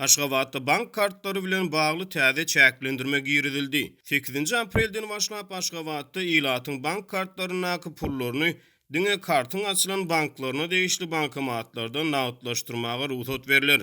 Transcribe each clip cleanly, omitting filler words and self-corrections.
Aşgabatda bank kartlary bilen bagly täze çäklendirme girizildi. Sekizinji aprelden başlap Aşgabatda ilatyň bank kartlaryndaky pullaryny diňe kartyň açylan banklaryna degişli bankomatlardan nagtlaşdyrmaga rugsat berler.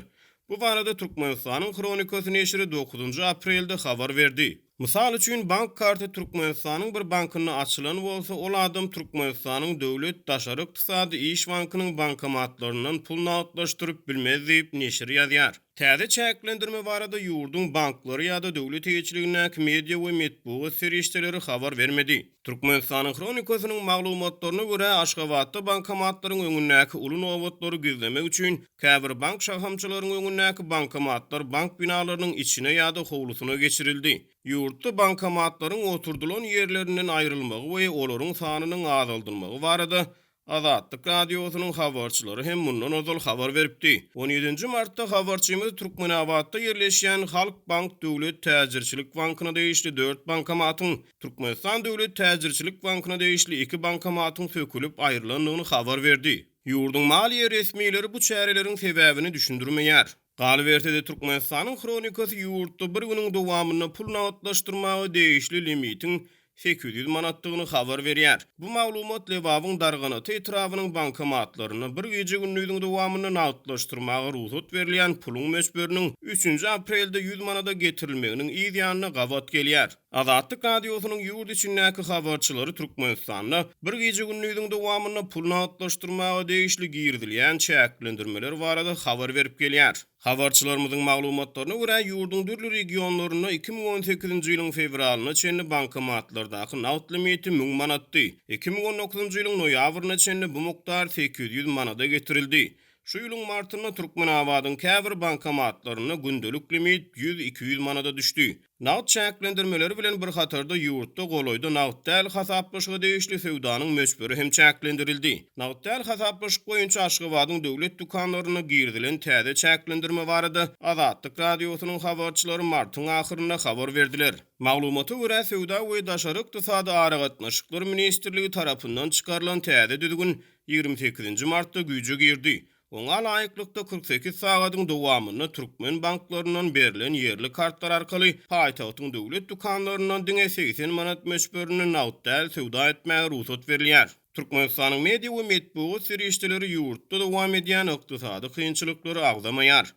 Bu barada Türkmenistanyň Hronikasy neşiri dokuzynjy aprelde habar berdi. Mysal üçin, bank karty Türkmenistanyň bir bankynda açylan bolsa, ol adam Türkmenistanyň Döwlet daşary ykdysady iş bankynyň bankomatlaryndan pul nagtlaşdyryp bilmez diýip, neşir ýazýar. Täze çäklendirme barada ýurduň banklary ýa-da döwlet eýeçiligindäki media we metbugat serişdeleri habar bermedi. Türkmenistanyň Hronikasynyň maglumatlaryna görä, Aşgabatda bankomatlaryň öňündäki uly nobatlary gizlemek üçin käbir bank şahamçalaryň öňündäki bankomatlar bank binalarynyň içine ýa-da howlusyna geçirildi. Ýurtda bankomatlaryň oturdylan ýerlerinden aýrylmagy we olaryň sanynyň azaldylmagy barada Azatlyk Radiosynyň habarçylary hem mundan ozal habar beripdi. On ýedinji martda habarçymyz Türkmenabatda ýerleşýän Halkbank döwlet täjirçilik bankyna degişli dört bankomatyň, Türkmenistan döwlet täjirçilik bankyna degişli iki bankomatyň sökülip aýrylandygyny habar berdi. Ýurduň maliýe resmileri bu çäreleriň sebäbini düşündirmeýär. Galyberse-de, Türkmenistanyň Hronikasy ýurtda bir günüň dowamynda pul nagtlaşdyrmaga degişli limitiň 800 manatdygyny habar berýär. Bu maglumat Lebabyň Darganata etrabynyň bankomatlarynda bir gije-gündiziň dowamynda nagtlaşdyrmaga rugsat berilýän puluň möçberiniň üçünji aprelde 100 manada getirilmeginiň yz ýanyna gabat gelýär. Azatlyk Radiosynyň ýurt içindäki habarçylary Türkmenistanda bir gije-gündiziň dowamynda pul nagtlaşdyrmaga degişli girizilýän çäklendirmeler barada habar berip gelýär. Habarçylarymyzyň maglumatlaryna görä, ýurduň dürli regionlarynda 2018-nji ýylyň fewralyna çenli bankomatlardaky nagt limiti 1000 manatdy. 2019-njy ýylyň noýabryna çenli bu mukdar 800 manada getirildi. Şu ýylyň martynda Türkmenabadyň käbir bankomatlarynda gündelik limit 100-200 manada düşdi. Nagt çäklendirmeleri bilen bir hatarda ýurtda golaýda nagt däl hasaplaşyga degişli söwdanyň möçberi hem çäklendirildi. Nagt däl hasaplaşyk boýunça Aşgabadyň döwlet dükanlarynda girizilen täze çäklendirme barada Azatlyk Radiosynyň habarçylary martyň ahyrynda habar berdiler. Maglumata görä, Söwda we daşary ykdysady aragatnaşyklar ministrligi tarapyndan çykarylan täze düzgün 28-nji martda güýje girdi. Oňa laýyklykda, 48 sagadyň dowamynda türkmen banklaryndan berlen ýerli kartlar arkaly paýtagtyň döwlet dükanlaryndan diňe 80 manat möçberinde nagt däl söwda etmäge rugsat berilýär. Türkmenistanyň media we metbugat serişdeleri ýurtda dowam edýän ykdysady kynçylyklary agzamaýar.